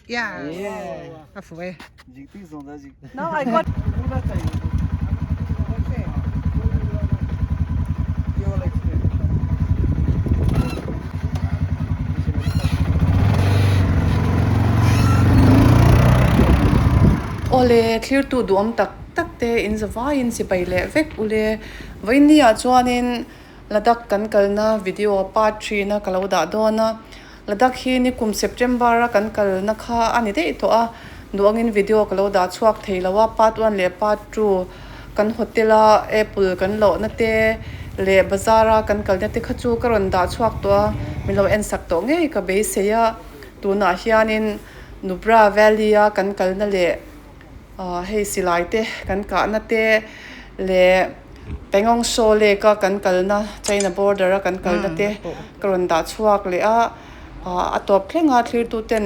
Yeah. A fu e. Now I got Awle thlirtu duhawm tak tak te in zavaiin sipai leh vek ule. Vawiin ah chuanin Ladakh kan kalna video part three na ka lo dah dawn a. Ladakh hi nikum September a kan kalna kha a ni daih tawh a, duh angin video ka lo dah chhuak thei lo a, part one leh part two kan hotel a apple kan lohna te leh bazar a kan kalna te kha chu ka rawn dah chhuak tawh a, min lo en sak tawh ngei ka beisei a, tunah hianin Nubra Valley a kan kalna leh Ahh hei silai te kan kahna te leh Pangong Tso lake a kan kalna China border a kan kalna te ka rawn dah chhuak leh a ahh a tawp thleng a thlir tu ten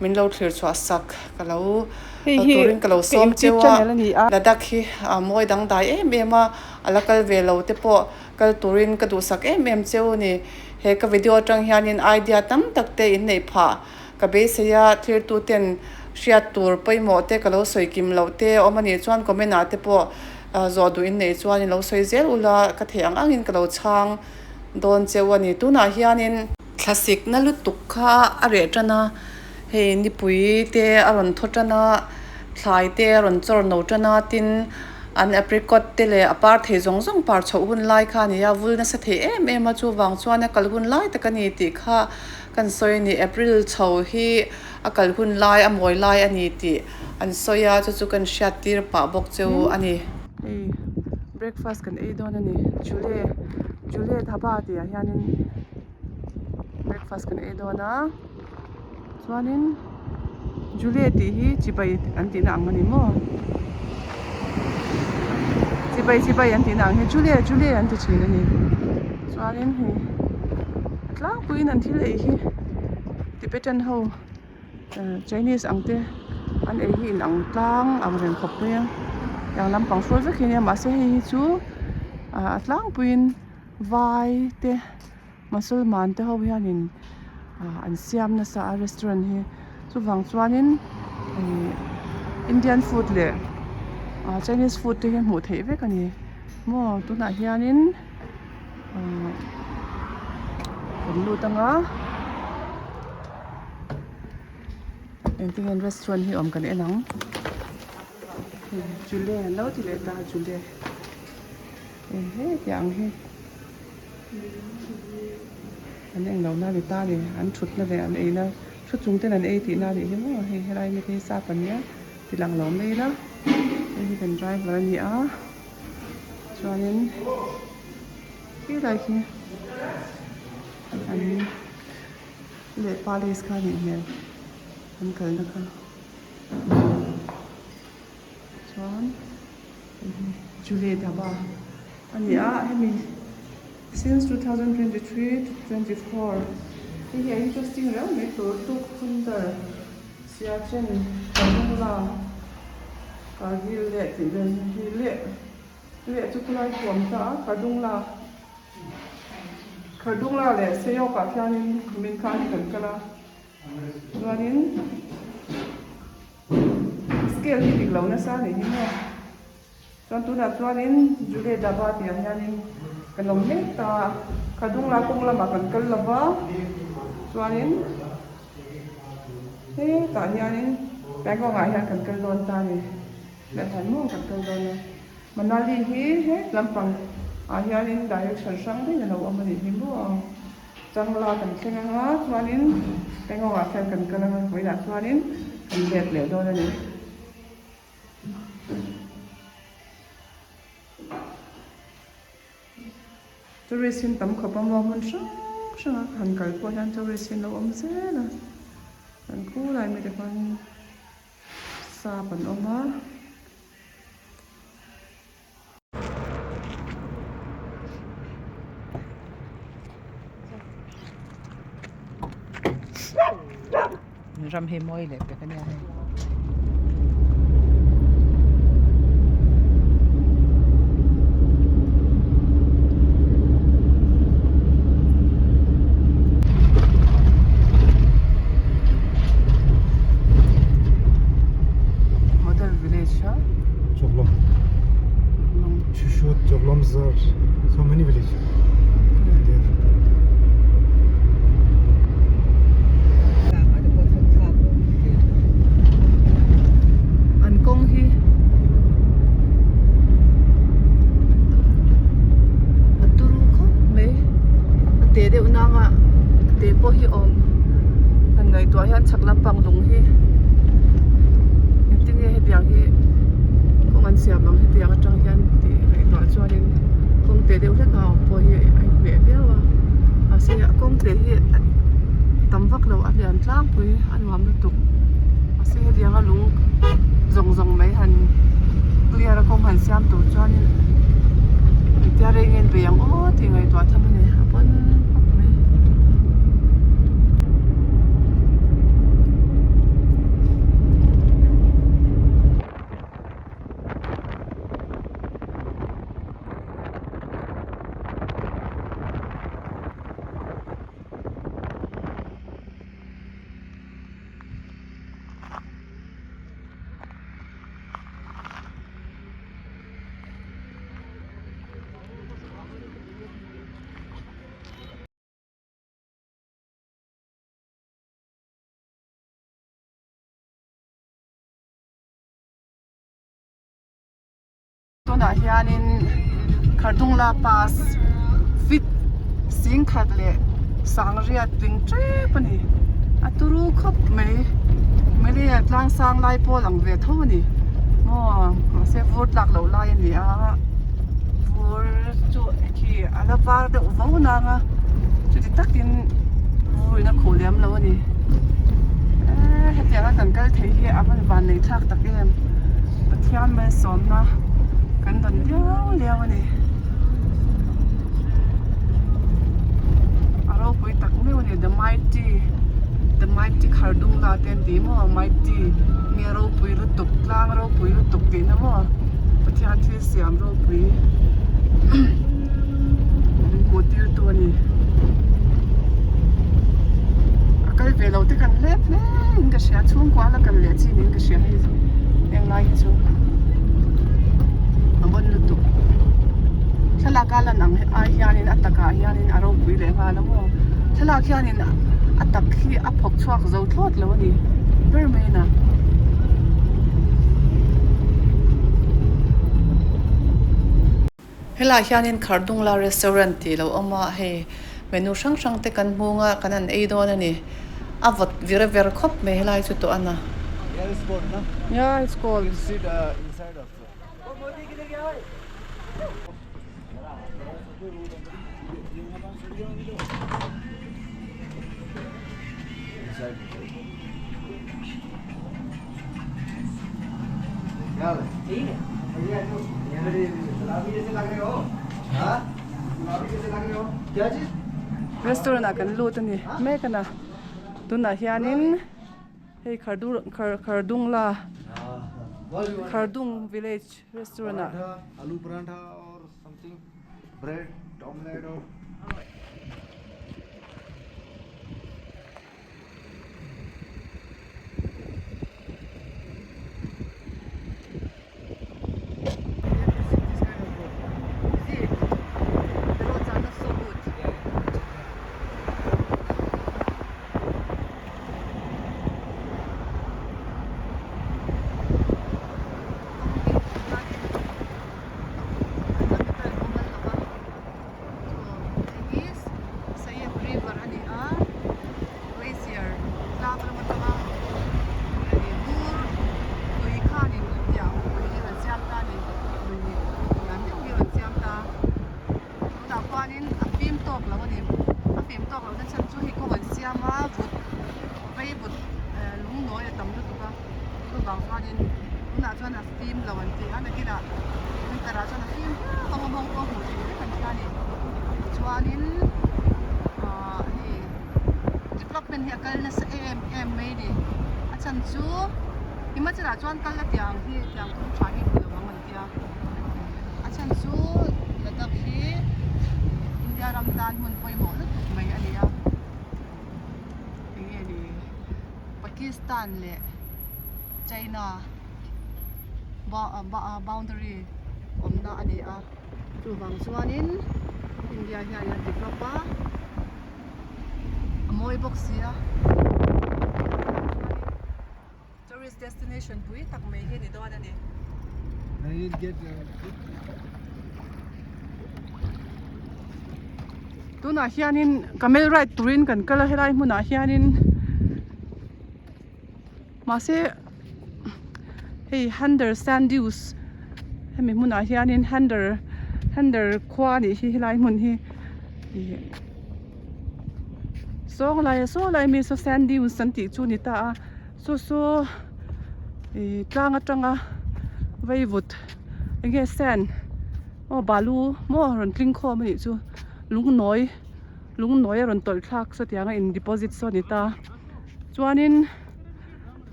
min lo thlir chhuah sak ka lo turin ka lo sawm cheu a Ladakh hi a mawi dangdai em em a a la kal ve lo te pawh kal turin ka duhsak em em cheu a ni he ka video atang hianin idea tam tak te in neih phah. Ka beisei a, thirtu ten hriat tur pawimawh te ka lo sawi kim loh te awm a nih chuan comment ah te pawh zawh duh in neih chuan in lo sawi zel ula ka theih ang ang in ka lo chhang dawn cheu a ni. Tunah hianin thlasik na lutuk kha a reh tan a, hei nipui te a rawn thaw tan a, thlai te a rawn chawr no tan a, tin an apricot te leh a par thei zawng zawng par chhoh hun lai kha a ni a, vul nasa thei em em a, chuvang chuan a kal hun lai tak a ni tih kha Kan sawi a ni, April chho hi a kal hun lai, a mawi lai a ni tih an sawi a, chu chu kan hriat tir pah bawk cheu a ni. Hei breakfast kan ei dawn a ni, Jule, Jule Dhaba tih ah hianin breakfast kan ei dawn a, chuanin Jule tih hi chibai an tihna ang a ni maw? Chibai chibai an tihna ang hi Jule Jule an ti thin a ni, chuanin hei. A tlangpuiin an thil ei hi Tibetan ho Chinese ang te an ei hi inang tlang ang reng khawp mai a tiang lampang hrual vek hi a nia mahse hei hi chu a tlangpuiin vai te Musalman te ho hianin an siam nasa a restaurant hi chuvang chuanin ih Indian food leh Chinese food te hi hmuh theih vek a ni maw tunah hianin. Kan lut anga engtin nge restaurant hi awm kan en ang jule an lo ti leh ta jule he tiang hi an englo na ni ta ni an thutna leh an eina thu chung ten an ei tihna a nih hi maw hei helai mi te hi sap an nia ti lang lo mai ila hei hi kan driver a ni a. Chuanin helai hi an leh palace kha a nih hmel an kalna kha chuan Julie dhaba a ni a hemi since 2023 to 24 hei hi a interesting riau mai tur tuk thunder Siachen Karnula Kargil leh tih vel hi leh leh chu khulai thuam ta a Khardungla Khardungla leh Seyawk ah khianin min khan kan kal a chuanin scale hi dik lo nasa a nih hi maw chuan tunah chuanin Jule Dhaba tih ah hianin kan awm mek ta a Khardungla kawng lamah kan kal lo va chuanin. Hetah hianin Pangong ah hian kan kal dawn ta a ni lehlan maw kan kal dawn a Manali hi het lampang ah hianin direction hrang daih a lo awm a nih hi maw Changla kan thleng anga chuanin Pangong ah hian kan kal anga vawiinah chuanin kan let leh dawn a ni. Tourist in tam khawp a maw hmun hrang hrang a han kal pawh hian tourist in lo awm zel a an khulai mai te khuan sap an awm a. Ram hi mawi leh pek a nia hei. pawh hi awm han ngaihtuah hian chhak lampang lung hi engtin nge hetiang hi kawng an siam ang hetiang atang hian tih ngaihtuah chuanin kawng te deuh hlek a awm pawh hi a inhmeh viau a mahse a kawng te hi tam vak lo a lian tlangpui a nuam lutuk mahse hetianga lung zawng zawng mai han clear a kawng han siam tur chuanin engtia rei nge an bei ang aw tih ngaihtuah tham a ni a pawn khawp mai. Tunah hianin Khardungla pass fit singkhat leh sangriat tling tep a ni a turu khawp mai Malaya tlang sang lai pawl ang ve tho a ni maw mahse vur tlak loh lai a ni a vur chu khi a la var deuh vo nang a chuti takin vurin a khuh lem lo a ni eee hetianga kan kal theih hi a van van nei thlak tak em Pathian malsawmna kan dawn liau liau a ni a ropui tak meuh a ni the mighty the mighty Khardungla te an ti maw mighty nge ropui lutuk tlang ropui lutuk tihna maw Pathian thil siam ropui min hmuh tir tu a ni a kal ve lo te kan hlep hle in ka hria chhungkua la kal leh chin in ka hria hei heng lai hi chu a bon lutuk thlalak a lan ang ai hianin a takah hianin a ropui leh nghal a maw thlalak hianin a tak hi a phawk chhuak zo thlawt lo a ni ber mai a Helaiah hianin Khardungla restaurant tih lo awm a hei menu hrang hrang te kan hmung a kan han ei dawn a ni a vawt vir ver khawp mai helai chu tawh a na. Yeah it's cold. Restaurant ah kan lut a ni mek a na tunah hianin hei Khardungla Khardung village restaurant ah. Sayep river a ni a glacier tlang ram atanga hei bur tui khanin tiang lui hi rawn siam ta a ni lui lian deuh hi rawn siam ta tunah khuanin a fim tawk lo a ni a fim tawk loh na chhan chu hei kawng an siam a vut vei vut lung nawi a tam lutuk a chuvang chuanin tunah chuan a fim lo an ti a nakinah winter ah chuan a fim viau ang a mawng pawh hmuh theih vek an tia a ni tichuanin ahh hei development hi a kal nasa em em mai a ni a chhan chu himachal ah chuan kal la tiang hi tiang kawng tha hi hmu lo ang an tia a chhan chu Ladakh hi India ram tan hmun pawimawh lutuk mai a ni a enge ni Pakistan leh China boundary awmna a ni a chuvang chuanin India hian a develop a a mawi bawk si a tourist destination pui tak mai hi a ni dawn a ni. Tunah hianin camel ride turin kan kal a helai hmunah hianin mahse hei Hander sand dunes hemi hmunah hianin Hander Hander khua a nih hi helai hmun hi ih sawng lai saw lai mi saw sand dunes an tih chu a ni ta a saw saw ih tlang atanga vaivut eng nge sand aw balu maw rawn tling khawm a nih chu lungnawi lungnawi a rawn tawlh thlak sawtiang a in deposit saw a ni ta chuanin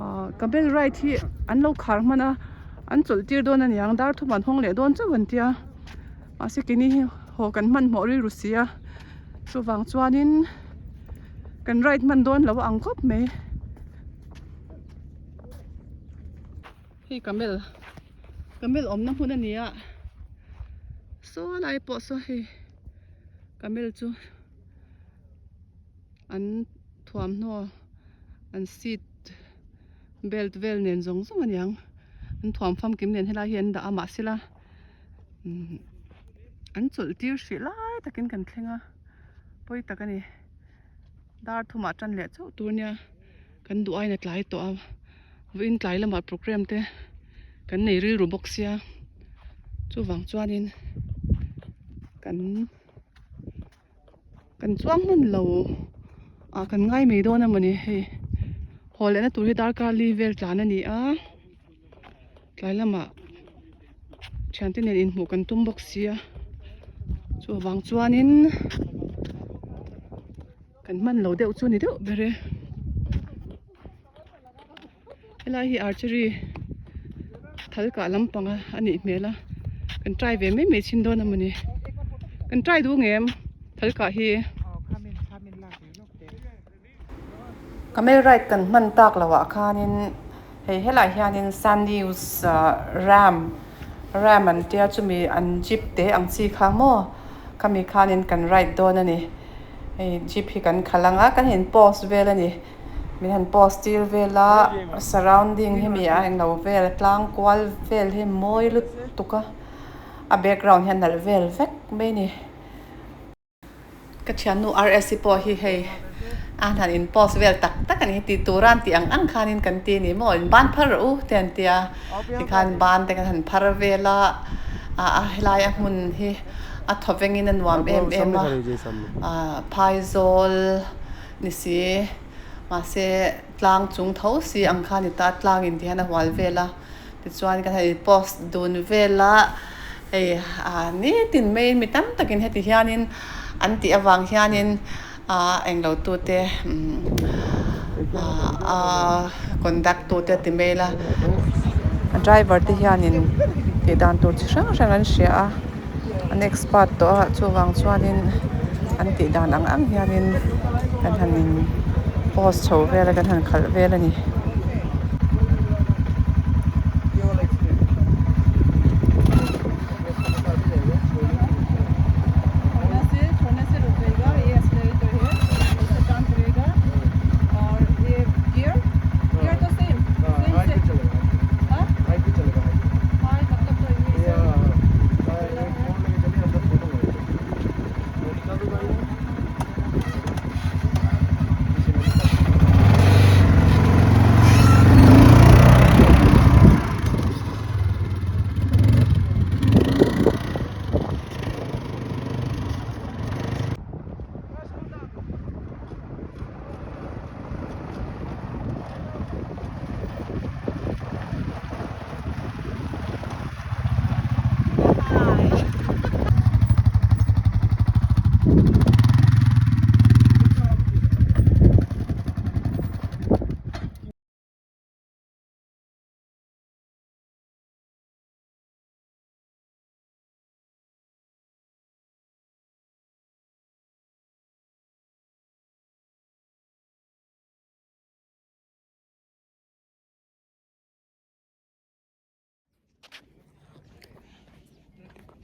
ahh camel ride hi an lo khar hman a an chawlh tir dawn a niang dar thum an hawng leh dawn chauh an tia mahse keini hi haw kan hmanhmawh rilru si a chuvang chuanin kan ride hman dawn lo a ang khawp mai. Hei camel camel awmna hmun a ni a saw lai pawh saw hei camel chu an thuamhnaw an seat belt vel nen zawng zawng a niang an thuam famkim nen helai hi an dah a mahsela umm an chawlh tir hrih lai takin kan thleng a pawi tak a ni dar thumah tan leh chauh tur nia. Kan duh aiin a tlai tawh a, vawiin tlai lamah programme te kan nei rilru bawk sia, chuvang chuanin kan kan chuang hman lo ah kan ngai mai dawn a mawni hei haw lehna tur hi darkar li vel tlan a ni a, tlai lamah thiante nen inhmuh kan tum bawk sia, chuvang chuanin. Kan hman lo deuh chu ni deuh ber e. Helai hi archery thal kah lampang a nih hmel a, kan try ve mai mai chhin dawn a mawni. Kan try duh ngem thal kah hi. Camel ride kan hman tak loh ah khanin hei helaiah hianin Sandews ram ram an tia chumi an jeep te ang chi kha maw khami khanin kan ride dawn a ni. Hei jeep hi kan khalh ang a kan in post vel a ni min han post tir vel a surrounding hemi a englo vel tlang kual vel hi mawi lutuk a a background hian nalh vel vek mai a ni ka thiannu R S i pawh hi hei a han in post vel tak tak a ni heti tura an tih ang ang khanin kan ti a ni maw in ban phar rawh u te an tia tikhan ban te kan han phar vel a a helai a hmun hi. A thaw vengin a nuam em em a, ah phaizawl ni si mahse tlang chung tho si ang kha a ni ta, tlang in ti hian a hual vel a, tichuan kan han in post dun vel a, hei ah nitin maiin mi tam takin heti hianin an tih avang hianin ah englo tute ah conduct tute ti mai ila a driver te hianin tih dan tur chi hrang hrang an hria a an expert tawh a chuvang chuanin an tih dan ang ang hianin kan han in post chho vel a kan han khalh vel a ni.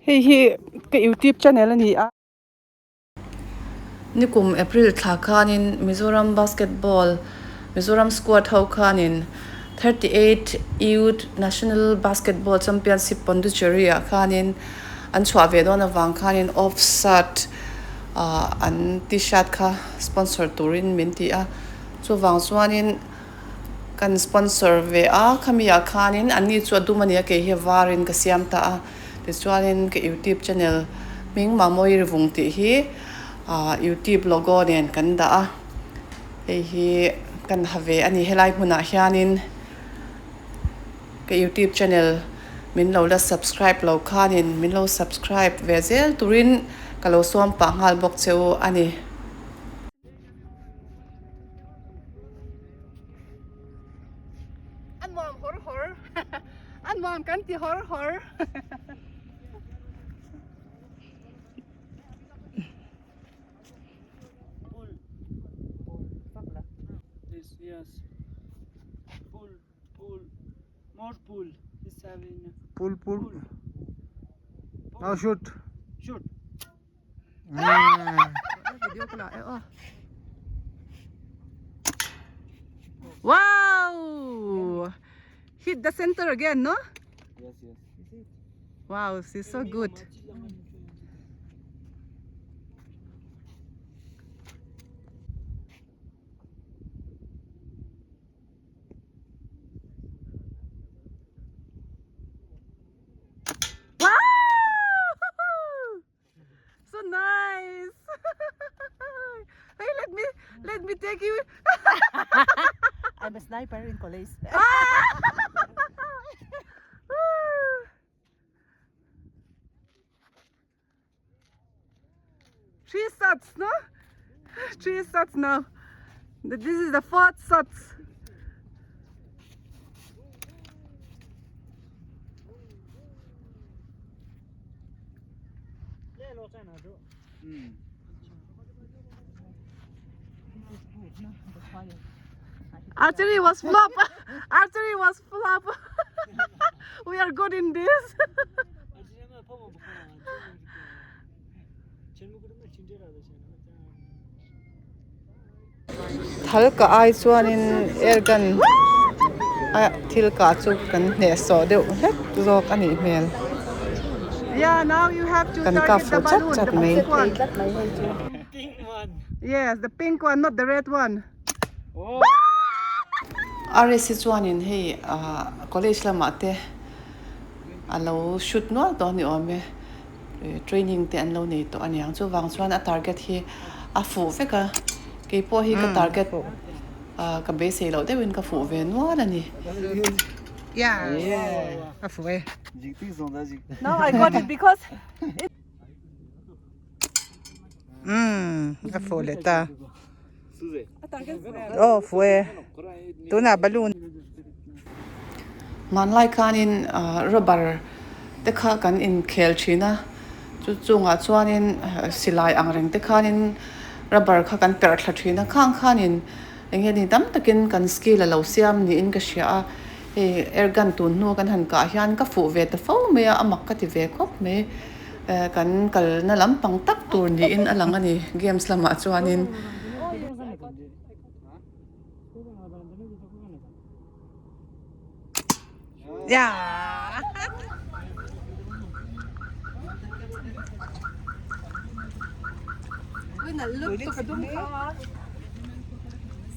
Hei hi ka youtube channel a ni a. Nikum April thla khanin Mizoram Basketball Mizoram squad ho khanin 38 Youth National Basketball Championship Pondicherry ah khanin an chhuah ve dawn avang khanin off shirt. Ahh an t-shirt kha sponsor turin min ti a, chuvang chuanin kan sponsor ve a, khami ah khanin anni chu a dum a ni a, kei hi a varin ka siam ta a, tichuanin ka youtube channel hming Mamawii Rivung tih hi ahh youtube logo nen kan dah a, hei hi kan ha ve a ni helai hmunah hianin. Ka youtube channel min lo la subscribe lo khanin min lo subscribe ve zel turin ka lo sawm pah nghal bawk che u a ni. A nuam hawr hawr a nuam kan ti hawr hawr. This yes. Pull, pull, more pull. He's having Pull, pull. pull. Now shoot. Shoot. Video ka la e aw. Wow! Hit the center again, no? Yes, yes. Wow, she's so good. Wow! So nice. Hey, let me let me take you. I'm a sniper in college. Three shots, no? Three shots now. This is the fourth shot. Archery was flop. Archery was flop. We are good in this. Thal kah ai chuanin air gun a thil kah chu kan hnehsawh deuh hlek zawk a nih hmel. Kan kap fuh chat chat mai. RS hi chuanin hei ah college lamah te a lo shoot nual tawh a ni awm e. Training te an lo nei tawh a niang chuvang chuan a target hi a fuh vek a keipawh hi ka target ka beisei loh deuhin ka fuh ve nual a ni. A fuh e. Now I got it because Umm a fuh leh ta. Aw fuh e. Tunah balloon. Hmanlai khanin rubber te kha kan inkhel thin a, chu chungah chuanin silai ang reng te khanin rubber kha kan perh thla thin a, khang khanin eng nge ni tam takin kan skill a lo siam niin ka hria a, hei air gun tun hnu kan han kah hian ka fuh ve ta fo mai a, a mak ka ti ve khawp mai. Kan kalna lampang tak tur niin a lang a ni games lamah chuanin.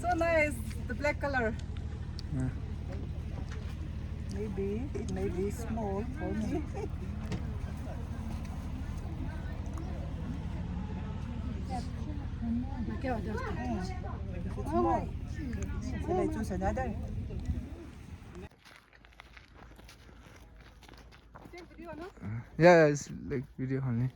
So nice the black color. Maybe it may be small for me. Small. Shall I choose another? Yeah, it's like video only.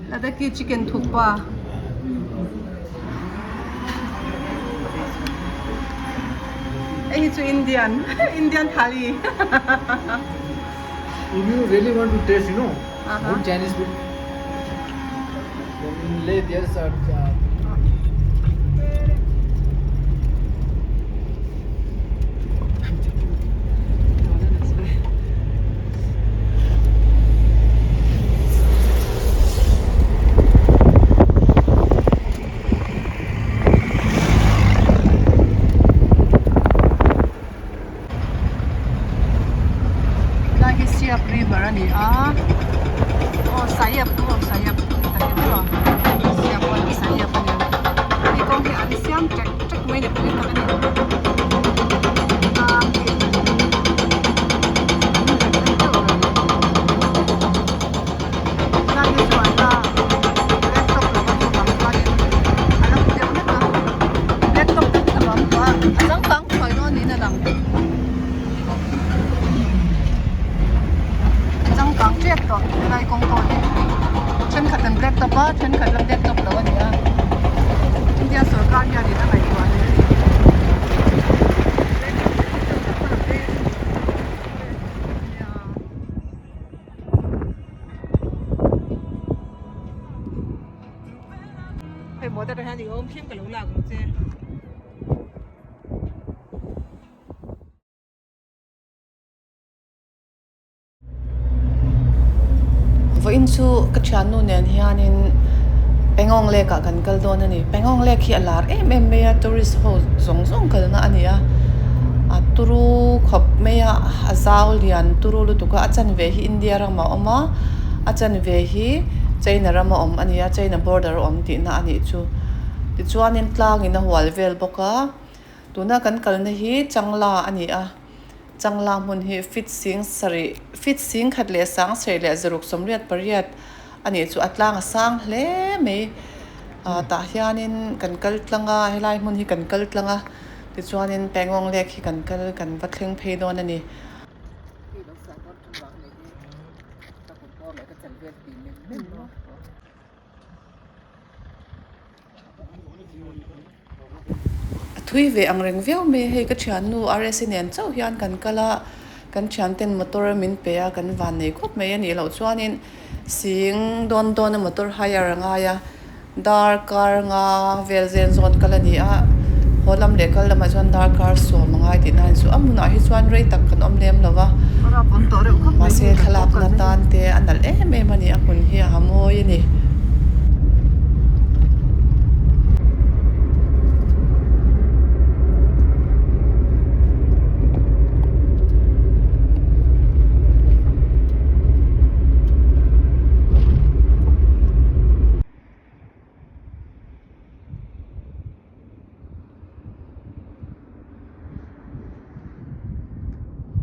Ladakhi chicken thukpa. Hei hi chu Indian Indian thali. If you really want to taste, you know, good Chinese food, then in Leh there's a Helai hi Siap river a ni a aw Saiap aw Saiap tak hi maw Siap pawh hi Saiap a ni hei kawng hi an siam ṭek ṭek mai ni pawhin tak a ni tlang hi an rem rem deuh a ni helai hi chu an la laptop lo a chuvang chuanin a la hmu deuh hlek a laptop te chu a bang tawh a a changkang thuai dawn niin a lang a changkang tep tawh helai kawng pawh hi thenkhat an laptop a thenkhat la laptop lo a ni a India sorkar hianin a ngaihtuah hle a ni. Hei motor ah hian i awm thim ka lo lak ang che. Vawiin chu ka thiannu nen hianin Pangong Lake ah kan kal dawn a ni. Pangong Lake hi a lar em em mai a, tourist ho zawng zawng kalna a ni a. A turu khawp mai a, a zau lian turu lutuk a, a chanve hi India ramah a awm a, a chanve hi China rama awm a ni a, China border a awm tihna a nih chu. Tichuanin tlangin a hual vel bawk a, tuna kan kalna hi Changla a ni a. Changla hmun hi feet sing sarih feet sing khat leh sang sarih leh zaruk sawmriat pariat a nih chu a tlang a sang hle mai ah tah hianin kan kal tlang a helai hmun hi kan kal tlang a tichuanin Pangong lake hi kan kal kan va thleng phei dawn a ni. A thui ve ang reng viau mai a hei ka thiannu RSA nen chauh hian kan kal a kan thian ten motor min pe a kan van nei khawp mai a nih loh chuanin sing dawn dawn a motor hire a ngai a darkar nga vel zen zawn kal a ni a haw lam leh kal lamah chuan darkar sawm a ngai tih na a ni chu a hmunah hi chuan rei tak kan awm lem lo va mahse thlalakna tan te a nalh em em a ni a hmun hi a mawi a ni.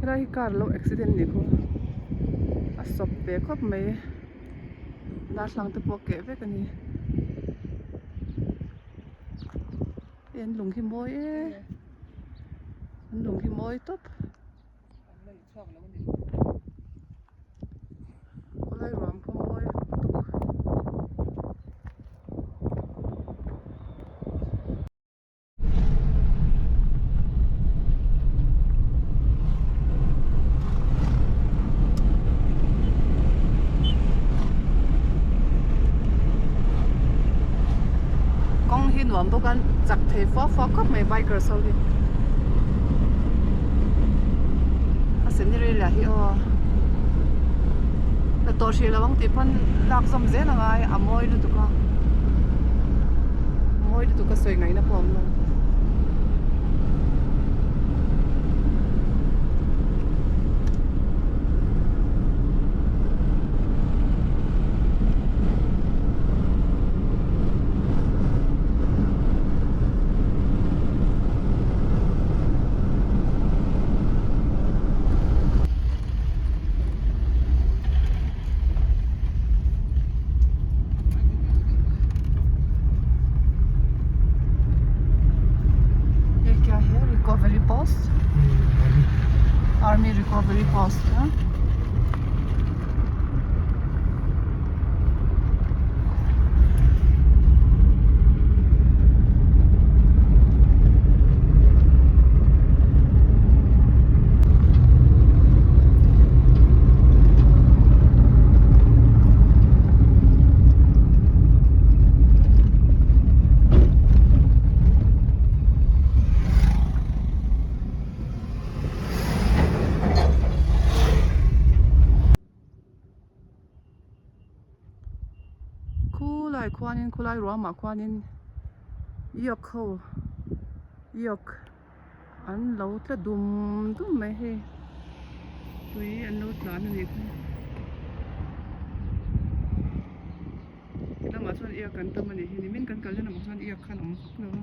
Helai hi car lo accident ni khu a sawp ve khawp mai darthlang te pawh a keh vek a ni hei an lung hi mawi e an lung hi mawi tawp. Khawlai ruam pawh mawi lutuk. Kawng hi nuam bawk a chak thei fua fua khawp mai bikers ho hi a scenery lah hi aw la tawh hrih lo ang tih pawn lak zawm zel a ngai a mawi lutuk a mawi lutuk a sawi ngaihna pawh a awm lo. Ye kya hai recovery post army recovery post ha. Khulai khuanin khulai ruamah khuanin iak ho iak an lo tla dum dum mai hei tui an lo tlan a nih kha ti lamah chuan iak an tam a nih hi nimin kan kal lamah chuan iak khan awm vak lo a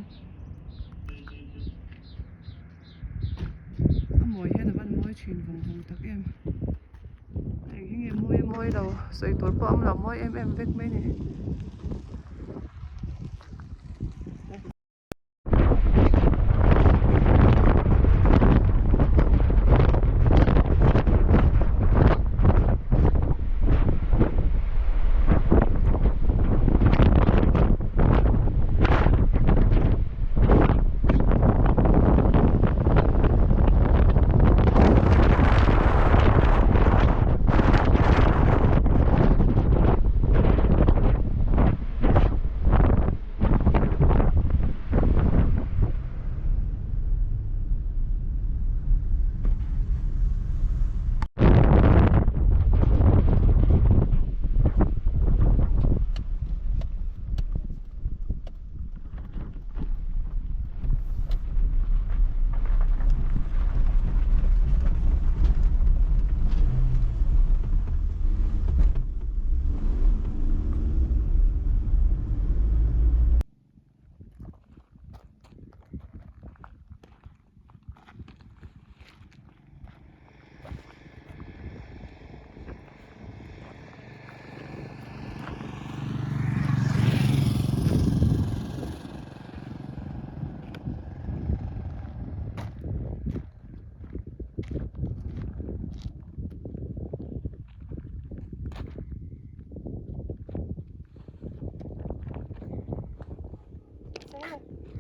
a mawi hian a van mawi thin vawng vawng tak em. Eng hi nge mawi a mawi lo sawi tur pawh a awm lo mawi em em vek mai a ni.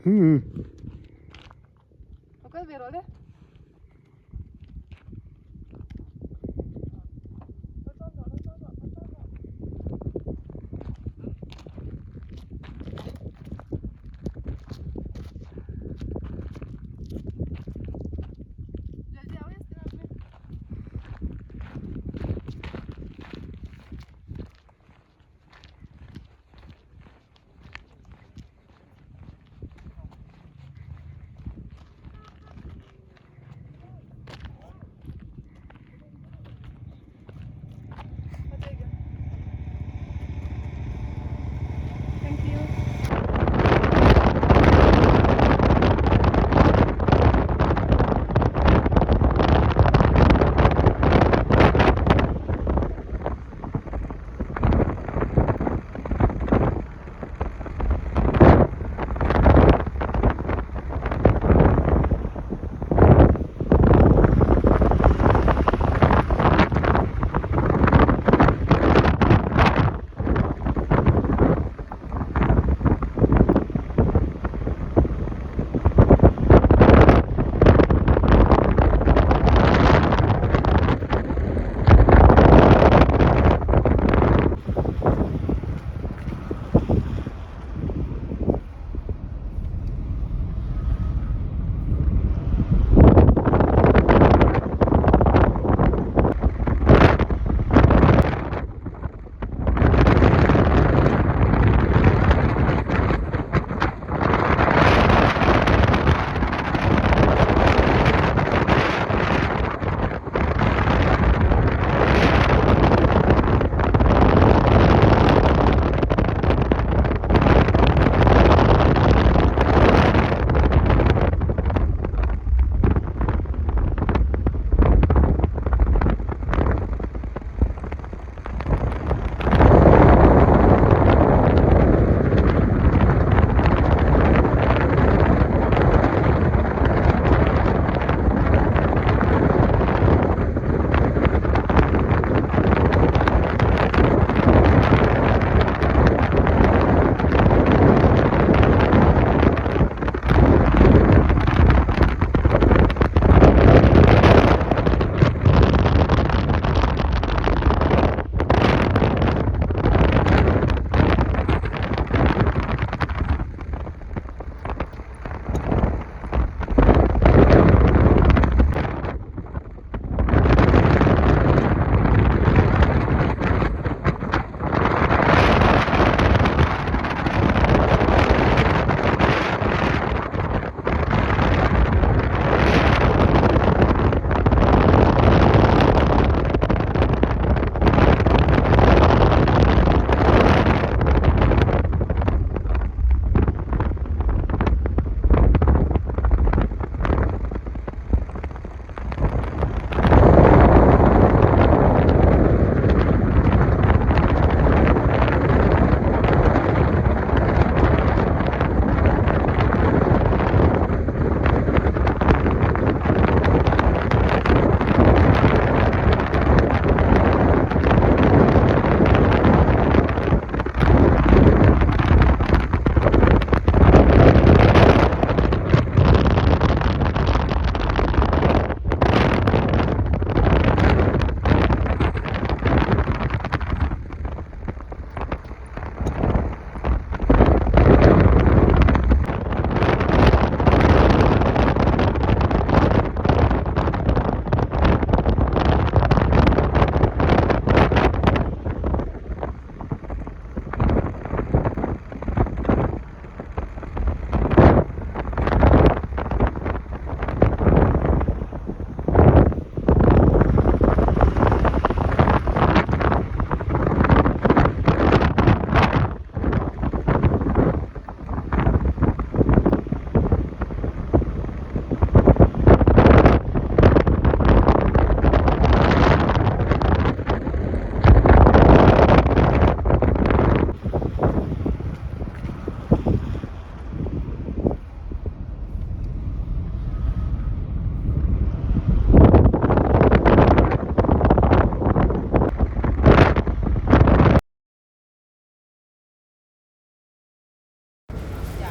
Hmm. Kal ve rawh le.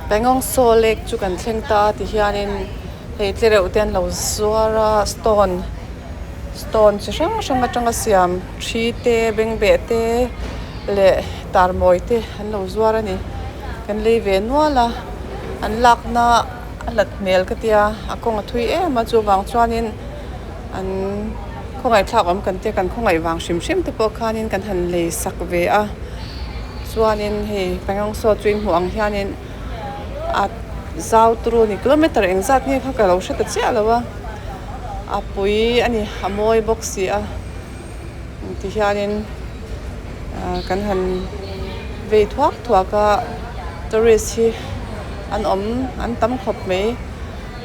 Pangong Tso lake chu kan thleng ta a tihianin hei tlereuh te an lo zuar a stone stone chi hrang hrang atanga siam thi te bengbeh te leh tarmawi te an lo zuar a ni kan lei ve nual a an lakna a hlat hmel ka tia a kawng a thui em a chuvang chuanin an khawngaih thlak awm kan tia kan khawngaih vang hrim hrim te pawh khanin kan han lei sak ve a chuanin hei Pangong Tso chu in hmuh ang hianin a zau turu a ni kilometer engzat nge kha ka lo hre ta chiah lo a a pui a ni a mawi bawk si a tihianin ah kan han vei thuak thuak a tourist hi an awm an tam khawp mai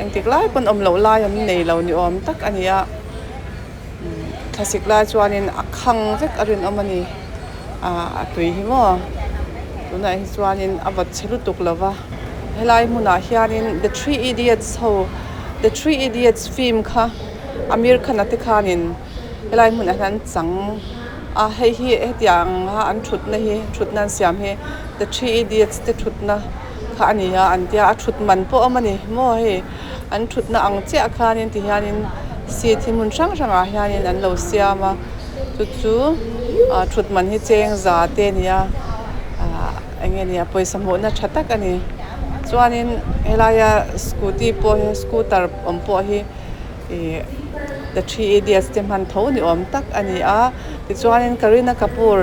engtik lai pawn awm loh lai an nei lo ni awm tak a ni a thlasik lai chuanin a khang vek a rinawm a ni ah a tui hi maw tunah hi chuanin a vawt chhe lutuk lo va helai hmunah hianin the three idiots ho the three idiots film kha Amir Khan a te khanin helai hmunah hian an chang a hei hi hetiang a an thutna hi thutna an siam hi the three idiots te thutna kha a ni a an tia a thut man pawh a awm a ni maw hei an thutna ang chiah khanin ti hianin seat hi hmun hrang hrangah hianin an lo siam a chu chu ah thut man hi cheng za te a ni a ah eng nge ni a pawisa hmuhna tha tak a ni chuanin helaia scooty pawh hi scooter awm pawh hi ih the three idiots te hman tho ni awm tak a ni a tichuanin Kareena Kapoor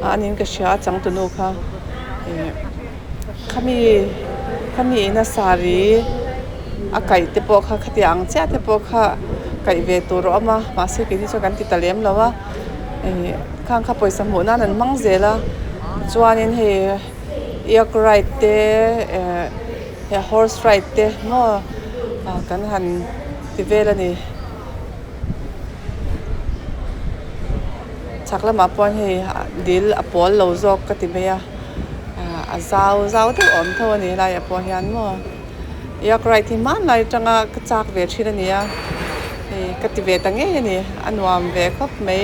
a niin ka hria a changtunu kha ih khami khami ina saree a kaih te pawh kha khatiang ang chiah te pawh kha kaih ve tur a awm a mahse keini chuan kan ti ta lem lo a ih khang kha pawisa hmuh nan an hmang zel a chuanin hei yak ride te eh he horse ride te maw ah kan han ti vel a ni. Chhak lamah pawh hei dil a pawl lo zawk ka ti mai a ah a zau zau deuh a awm tho a ni helaiah pawh hian maw yak ride hi hmanlai atanga ka chak ve thin a ni a hei ka ti ve ta ngei a ni a nuam ve khawp mai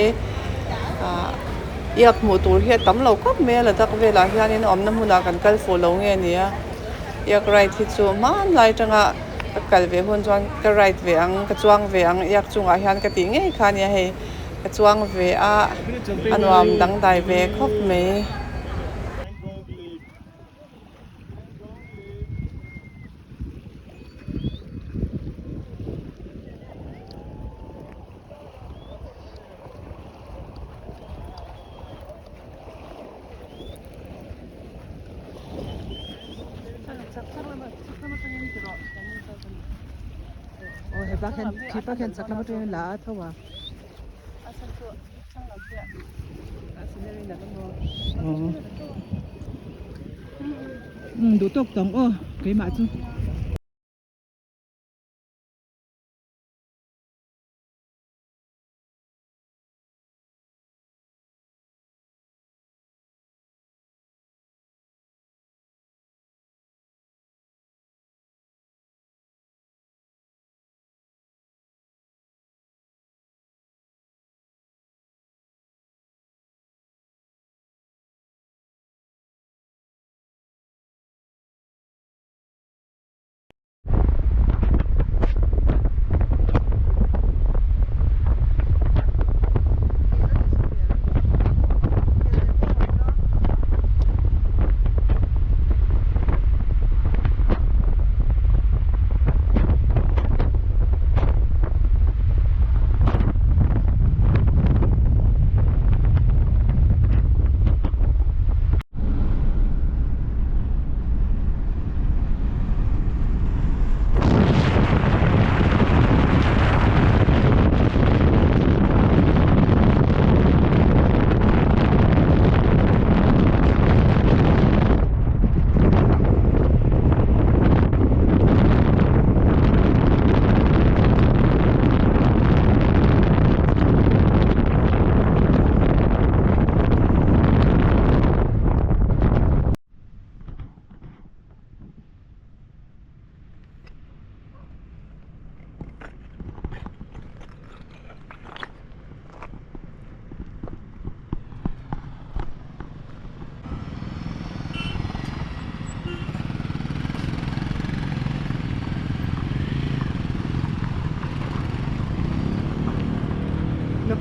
ah yak hmuh tur hi a tam lo khawp mai a Ladakh velah hianin a awmna hmunah kan kal fuh lo nge a ni a yak ride hi chu hmanlai atanga. Ka kal ve hun chuan ka ride ve ang ka chuang ve ang iak chungah hian ka tih ngei kha ania hei ka chuang ve a a nuam dangdai ve khawp mai.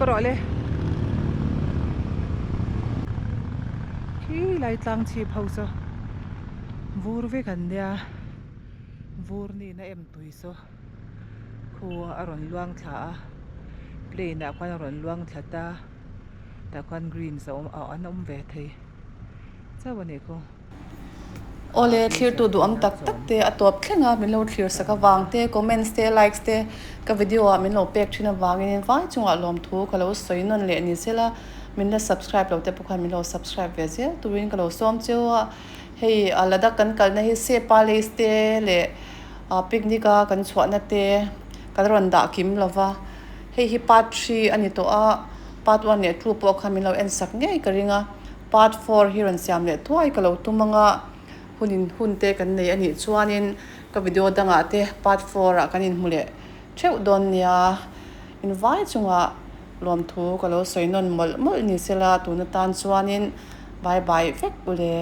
rawh le. Khi lai tlang chhip ho saw vur vek an nia vur nihna em tui saw khu a rawn luang thla a plane ah khuan a rawn luang thla ta tah khuan greens a awm an awm ve thei chauh a nih khu. Awle, thlirtu duham tak tak te a tawp thleng a, min lo thlir sak avang te, comments te, likes te ka video ah min lo pek thin avangin vai chungah lawmthu ka lo sawi nawn leh ni sela, min la subscribe lo te pawh khan min lo subscribe ve zel turin ka lo sawm cheu a, hei Ladakh kan kalna hi Se Palace te leh picnic a kan chhuahna te kan rawn dah kim lova, hei hi part three a ni tawh a, part one leh two pawh khan min lo en sak ngei ka ring a. Part four hi rawn siam leh thuai ka lo tum ang a, hun in hun te kan nei a nih chuanin ka video dangah te part four ah kan inhmu leh theuh dawn nia. Invai chungah lawmthu ka lo sawi nawn mawlh mawlh ni sela tun atan chuanin bye bye vek ule.